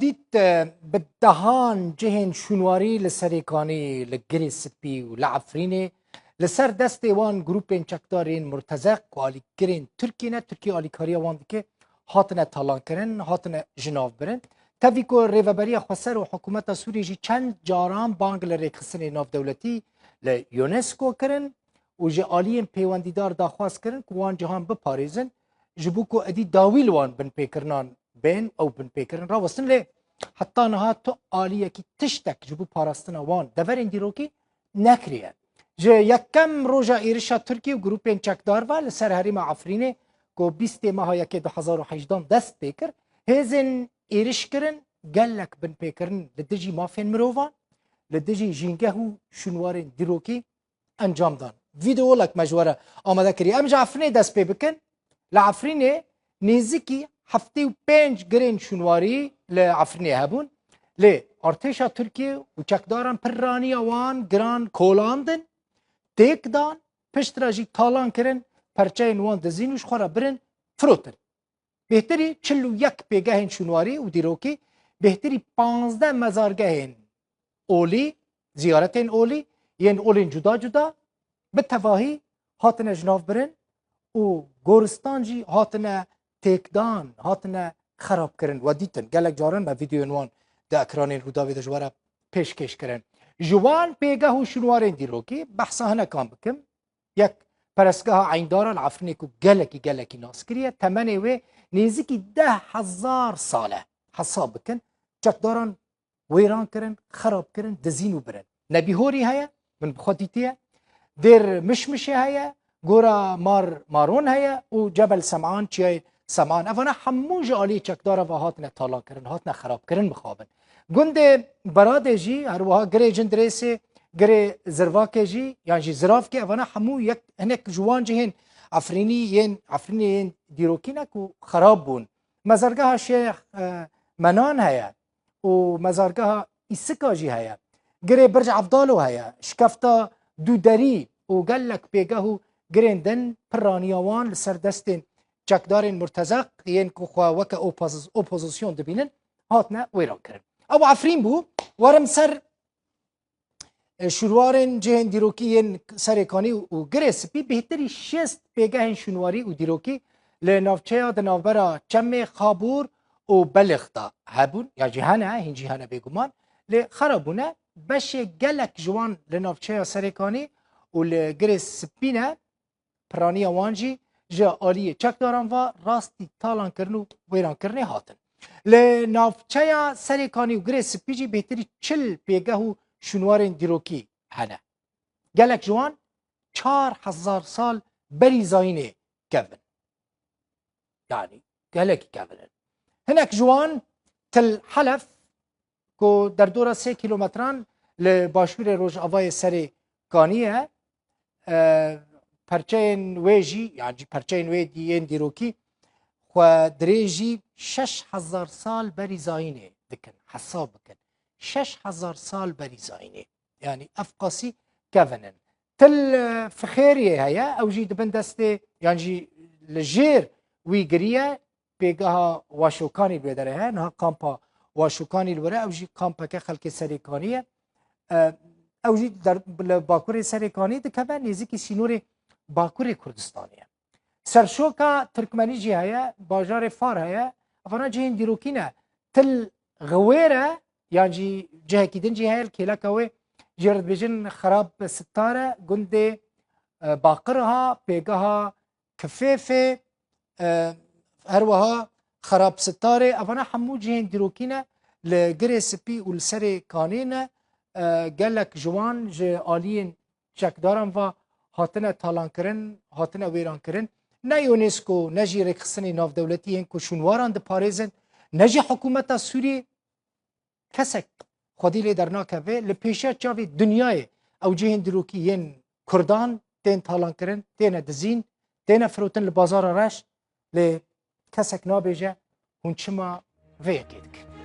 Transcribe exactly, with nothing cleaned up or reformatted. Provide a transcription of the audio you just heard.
Dît, e, bi dehan cihên şûnwarî li Serêkanî, li Girê Spî û li Efrînê li ser destê wan grûpên çekdarên murtezeq ku alîkirên Tirkiyê ne, Tirkiye alîkariya wan dike, hatine talankirin, hatine jinavbirin. Tevî ku Rêveberiya Xweser û hikûmeta Sûriyê jî çend caran bang li rêkxistinê navdewletî, li UNESCO kirin û ji aliyên pêwendîdar daxwaz kirin ku wan cihan biparêzin, ji bo ku êdî dawî li wan binpêkirinan bên, ew binpêkirin rawestin, lê heta niha tu aliyekî tiştek ji bo parastina wan deverên dîrokî nekiriye. Ji yekem roja êrişa Tirkiyê û grûpên çekdar ve li ser herêma Efrînê ku bîstê meha yekê du hezar û hejdan dest pê kir, hêzên êriş kirin gelek binpêkirin li dijî mafên mirovan, li dijî jîngeh û şûnwarên dîrokî encam dan. Vîdeolek me ji we re amade kiriye. Em ji Efrînê dest pê bikin. Li Efrînê nêzîkî heftê û pênc girên şûnwarî li Efrînê hebûn. Lê artêşa Tirkiyê û çekdaran pirraniya wan giran kolandin, têk dan, piştre jî talan kirin, perçeyên wan dizîn û ji xwe re birin, firotin. Bêhtirî çil û yek pêgehên şûnwarî û dîrokî, bêhtirî panzdeh mezargehên olî, ziyaretên olî yên olên cuda cuda bi tevahî hatine jinavbirin û goristan jî hatine têkdan, hatine xerabkirin. We dîtin, gelek caran me vîdeoyên wan di ekranên Rûdawê de ji we re pêşkêş kirin. Ji wan pêgeh û şûnwarên dîrokî behsa hinekan bikim. Yek, perestgeha Eyndara li Efrînê ku gelekî, gelekî naskirî ye, temenê wê nêzîkî deh hezar sal e. Hesab bikin, çekdaran wêran kirin, xerab kirin, dizîn û birin. Nebîhorî heye, min bi xwe dîtiye. Dêr Mişmişê heye, Gora Mar Maron heye û Cebel Sem'an, Çiyayê Sem'an. Evana hemû ji aliyê çekdara ve hatine talan kirin, hatine xerab kirin, mixabin. Gundê Beradê jî, her wiha Girê Cindirêsê, Girê Zirvakê jî, yan jî Ziravkê, evana hemû yek, hinek ji wan cihên Efrînî yên, Efrînê yên dîrokî ne ku xerab bûn. Mezargeha Şêx, e, Menan heye û mezargeha Îsika jî heye. Girê Birc Evdalo heye, şikefta Dûderî û gelek pêgeh û girên din pirraniya wan li ser destên çekdarên murtezeq yên ku xwe weke opoz-, opozisyon dibînin, hatine wêran kirin. Ew Efrîn bû, werim ser, e, şûnwarên cihên dîrokî yên Serê Kanî û Girê Spî, bêhtirî şêst pêgehên şûnwarî û dîrokî li navçeya di navbera Çemê Xabûr û Belix de hebûn, ya jî hene, hîn jî hene bêguman, lê xera bûne. Beşê gelek ji wan li navçeya Serê Kanî û li Girê Spî ne, piraniya wan jî ji aliyê çekdaran ve rastî talankirin û wêrankirinê hatin. Li navçeya Serê Kanî û Girê Spî jî bêhtirî çil pêgeh û şûnwarên dîrokî hene. Gelek ji wan çar hezar sal berî zayînê kevin. Yanî gelekî kevin in. Hinek ji wan Til Helef, ku derdora sê kîlometran li başûrê rojavayê Serê Kanî ye, e, perçeyên wê jî, yan jî perçeyên wê dî yên dîrokî, xwe dirêjî şeş hezar sal berî zayînê dikin, hesab bikin. Şeş hezar sal berî zayînê. Yanî ev qasî kevin in. Til, e, Fixêriyê heye, ew jî di bin destê, yan jî li jêr wî giriye, pêgeha Waşokanî li wê derê heye, niha kampa Waşokanî li wir e, ew jî kampeke xelkê Serê Kanî ye. E, ew jî der, li bakurê Serê Kanî dikeve, nêzîkî sînorê bakurê Kurdistanê ye. Serşoka Tirkmenî jî heye, bajarê Far heye, evana cihên dîrokî ne. Til Xiwêr e, yan jî cihekî din jî heye, li kêleka wê jê re dibêjin Xerab Sitar e, gundê, e, Baqir ha, pêgeha Kifêfê, e, her wiha Xerab Sitarê, evana hemû cihên dîrokî ne, li Girê Spî û li Serê Kanê ne, e, gelek ji wan ji aliyên çekdaran ve hatine talankirin, hatine wêrankirin. Ne UNESCO, ne jî rêkxistinê navdewletî yên ku şûnwaran diparêzin, ne jî hikûmeta Sûriyê kesek xwedî lê dernakeve. Li pêşiya çavê dinyayê ew cihên dîrokî yên Kurdan tên talankirin, têne dizîn, têne firotin li bazara reş, lê kesek nabêje hûn çima vê yekê dikin.